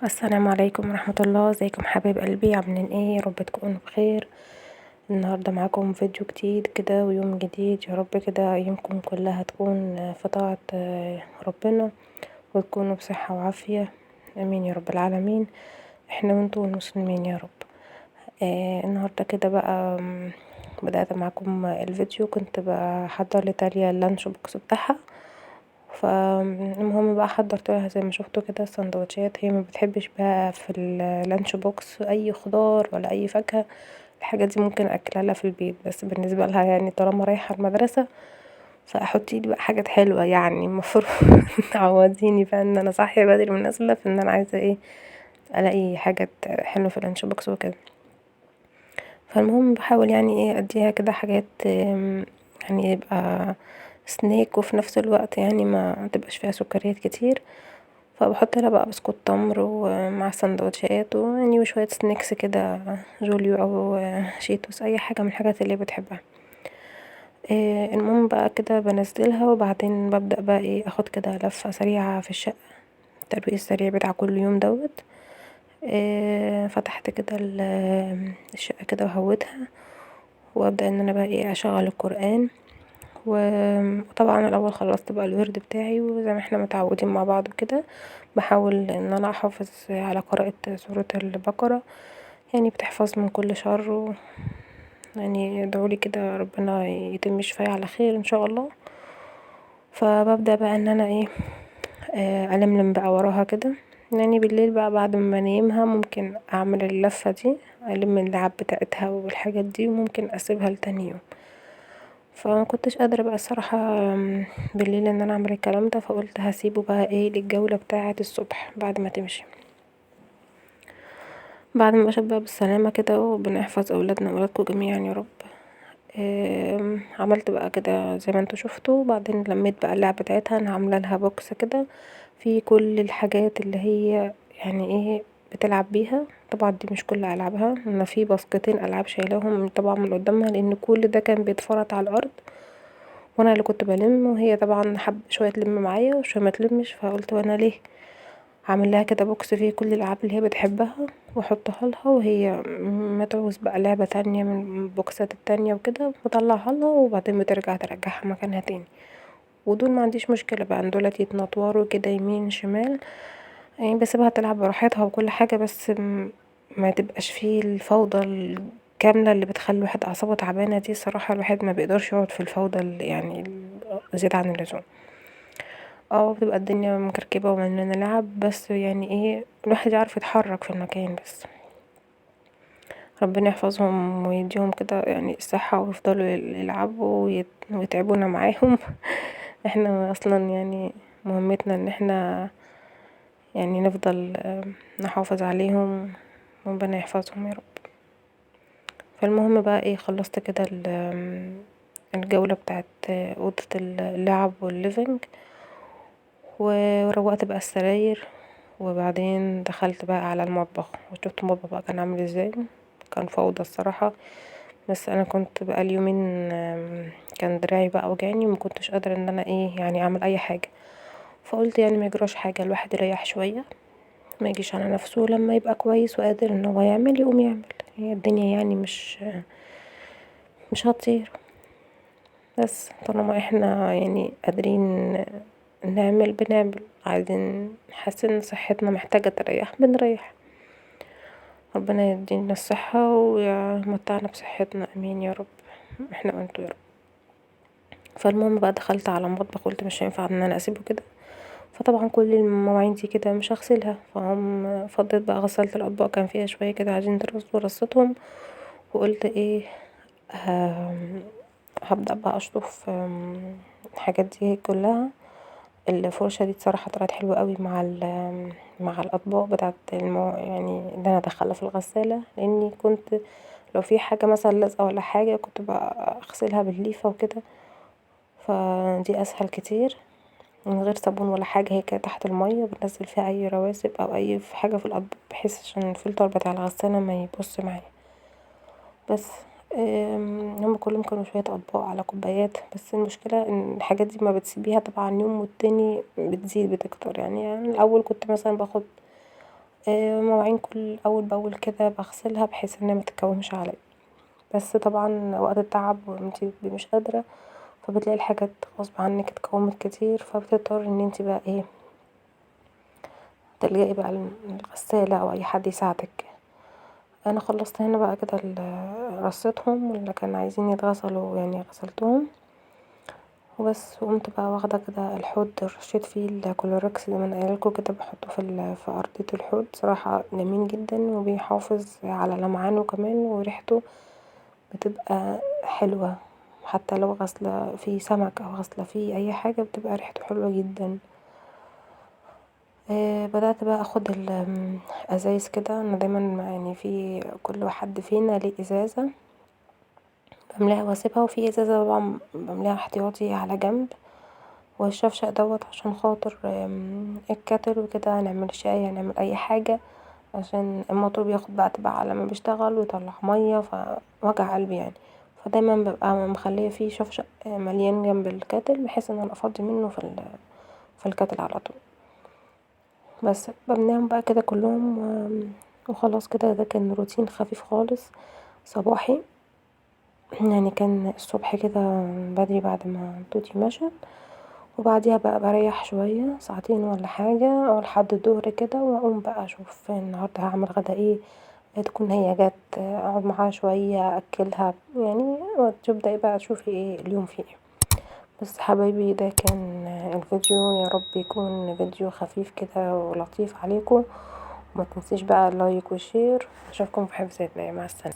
السلام عليكم ورحمة الله. ازيكم حبايب قلبي، عاملين ايه؟ يا رب تكونوا بخير. النهاردة معاكم فيديو جديد كده ويوم جديد، يا رب كده ايامكم كلها تكون في طاعة ربنا وتكونوا بصحة وعافية، امين يا رب العالمين، احنا وانتوا المسلمين يا رب. النهاردة كده بقى بدأت معاكم الفيديو، كنت بحضر لتاليا ال lunch box بتاعها. فالمهم بقى حضرت لها زي ما شفتوا كده السندوتشات. هي ما بتحبش بقى في ال lunch box اي خضار ولا اي فاكهة، الحاجات دي ممكن اكلها لها في البيت، بس بالنسبة لها يعني طالما رايحة المدرسة فاحطي لي بقى حاجات حلوة، يعني المفروض تعوديني بقى ان انا صاحية بدري ونازلة، فان انا عايزة ايه الاقي حاجات حلوة في ال lunch box وكده. فالمهم بحاول يعني ايه اديها كده حاجات يعني يبقى سناك وفي نفس الوقت يعني ما تبقاش فيها سكريات كتير. فبحط لها بقى بسكوت تمر ومع السندوتشات ويعني وشوية snacks كده، جوليو او شيتوس، اي حاجة من الحاجات اللي بتحبها. المهم بقى كده بنزلها، وبعدين ببدأ بقى ايه اخد كده لفة سريعة في الشقة، الترويق السريع بتاع كل يوم دوت. فتحت كده الشقة كده وهوتها، وابدأ ان انا بقى ايه اشغل القرآن. وطبعا الاول خلصت بقى الورد بتاعي، وزي ما احنا متعودين مع بعض وكده بحاول ان انا احافظ على قراءة سورة البقرة، يعني بتحفظ من كل شر يعني ادعولي كده ربنا يتم شفايا على خير ان شاء الله. فببدأ بقى ان انا ايه الملم بقى وراها كده، يعني بالليل بقى بعد ما انيمها ممكن اعمل اللفة دي، الم اللعب بتاعتها والحاجات دي، وممكن اسيبها لتاني يوم. فما كنتش قادرة بقى الصراحة بالليل ان انا اعمل الكلام ده، فقلت هسيبه بقى ايه للجولة بتاعة الصبح بعد ما تمشي، بعد ما مشت بقى بالسلامة كده، وربنا يحفظ اولادنا واولادكم جميعا يا رب. عملت بقى كده زي ما انتوا شفتوا، وبعدين لميت بقى اللعب بتاعتها. انا عامله لها box كده في كل الحاجات اللي هي يعني ايه بتلعب بيها. طبعا دي مش كل العابها، انا في باسكتين العاب شايلاهم طبعا من قدامها، لان كل ده كان بيتفرط على الارض وانا اللي كنت بلم، وهي طبعا حب شويه تلم معايا وشويه ما تلمش، فقلت وانا ليه هعمل لها كده box فيه كل الالعاب اللي هي بتحبها واحطها لها، وهي ما تعوز بقى لعبه تانية من البوكسات التانية وكده بطلعها لها، وبعدين بترجع ترجعها مكانها تاني. ودول ما عنديش مشكله بقى ان دولت يتنطوروا كده يمين شمال، يعني بسيبها تلعب براحتها وكل حاجه، بس ما تبقاش فيه الفوضى الكامله اللي بتخلي الواحد اعصابه تعبانه دي. صراحه الواحد ما بيقدرش يقعد في الفوضى اللي يعني زياده عن اللزوم. بتبقى الدنيا مكركبه ومليانه لعب، بس يعني ايه الواحد يعرف يتحرك في المكان. بس ربنا يحفظهم ويديهم كده يعني الصحه، ويفضلوا يلعبوا ويتعبونا معاهم. احنا اصلا يعني مهمتنا ان احنا يعني نفضل نحافظ عليهم، ربنا يحفظهم يا رب. فالمهم بقى ايه خلصت كده الجولة بتاعت اوضة اللعب وال living، وروقت بقى السراير، وبعدين دخلت بقى على المطبخ وشفت المطبخ بقى كان عامل ازاي. كان فوضى الصراحة، بس انا كنت بقى اليومين كان دراعي بقى وجعني، وما كنتش قادرة ان انا ايه يعني اعمل اي حاجة، فقلت يعني ما يجراش حاجة، الواحد يريح شوية ما يجيش على نفسه، لما يبقى كويس وقادر ان هو يعمل يقوم يعمل، هي الدنيا يعني مش هتطير، بس طالما احنا يعني قادرين نعمل بنعمل، عايزين حاسين ان صحتنا محتاجة تريح بنريح. ربنا يدينا الصحة ويمتعنا بصحتنا، امين يا رب، احنا وانتوا يا رب. فالمهم بقى دخلت على المطبخ، قلت مش هينفع ان انا اسيبه كده، فطبعا كل المواعين دي كده مش هغسلها، فهم فضيت بقى غسلت الاطباق، كان فيها شوية كده عايزين يترصوا، رصيتهم، وقلت ايه هبدأ بقى اشطف الحاجات دي كلها. الفرشة دي بصراحة طلعت حلوة قوي مع الاطباق بتاعت يعني اللي انا ادخلها في الغسالة، لاني كنت لو في حاجة مثلا لازقة ولا حاجة كنت بقى اغسلها بالليفة وكده، فدي اسهل كتير من غير صابون ولا حاجة، هي كده تحت المية بنزل فيها اي رواسب او اي حاجة في الاطباق، بحيث عشان الفلتر بتاع الغسالة ما يبص معايا. بس هم كلهم كانوا شوية اطباق على كوبايات، بس المشكلة ان الحاجات دي ما بتسيبيها طبعا يوم والتاني بتزيد بتكتر. يعني الاول كنت مثلا باخد مواعين كل اول باول كده بغسلها بحيث انها متتكومش عليا، بس طبعا وقت التعب وانتي بتبقي مش قادره فبتلاقي الحاجات غصب عنك اتكومت كتير، فبتضطري ان انتي بقى ايه تلجئي بقى الغسالة او اي حد يساعدك. انا خلصت هنا بقى كده رصيتهم، واللي كانوا عايزين يتغسلوا يعني غسلتهم وبس. وقمت بقى واخده كده الحوض رشيت فيه الكلوركس زي ما انا قايله لكم كده، بحطه في ارضيه الحوض، صراحه جميل جدا وبيحافظ على لمعانه كمان، وريحته بتبقى حلوه حتى لو غاسله فيه سمك او غاسله فيه اي حاجه بتبقى ريحته حلوه جدا. بدأت بقى اخد الازايز كده، انا دايما يعني في كل حد فينا ليه ازازه بملاها واسيبها، وفي ازازه طبعا بملاها احتياطي على جنب. والشفشق دوت عشان خاطر الكاتل وكده، هنعمل شاي هنعمل اي حاجه، عشان الموتور بياخد وقت بقى على ما بيشتغل ويطلع ميه، فوجع قلبي يعني. فدايما ببقى مخليه فيه شفشق مليان جنب الكاتل بحيث ان انا افضي منه في الكاتل على طول. بس بملاهم بقى كده كلهم وخلاص كده. ده كان روتين خفيف خالص صباحي، يعني كان الصبح كده بدري بعد ما توتي مشت، وبعديها بقى بريح شوية ساعتين ولا حاجة او لحد الظهر كده، واقوم بقى اشوف النهاردة هعمل غدا ايه، تكون هي جت اقعد معاها شوية اكلها يعني، وتبدأي بقى تشوفي ايه اليوم فيه ايه. بس حبايبي ده كان الفيديو، يا رب يكون فيديو خفيف كده ولطيف عليكم، وما تنسيش بقى ال like وال share. اشوفكم في حفظ الله، مع السلامة.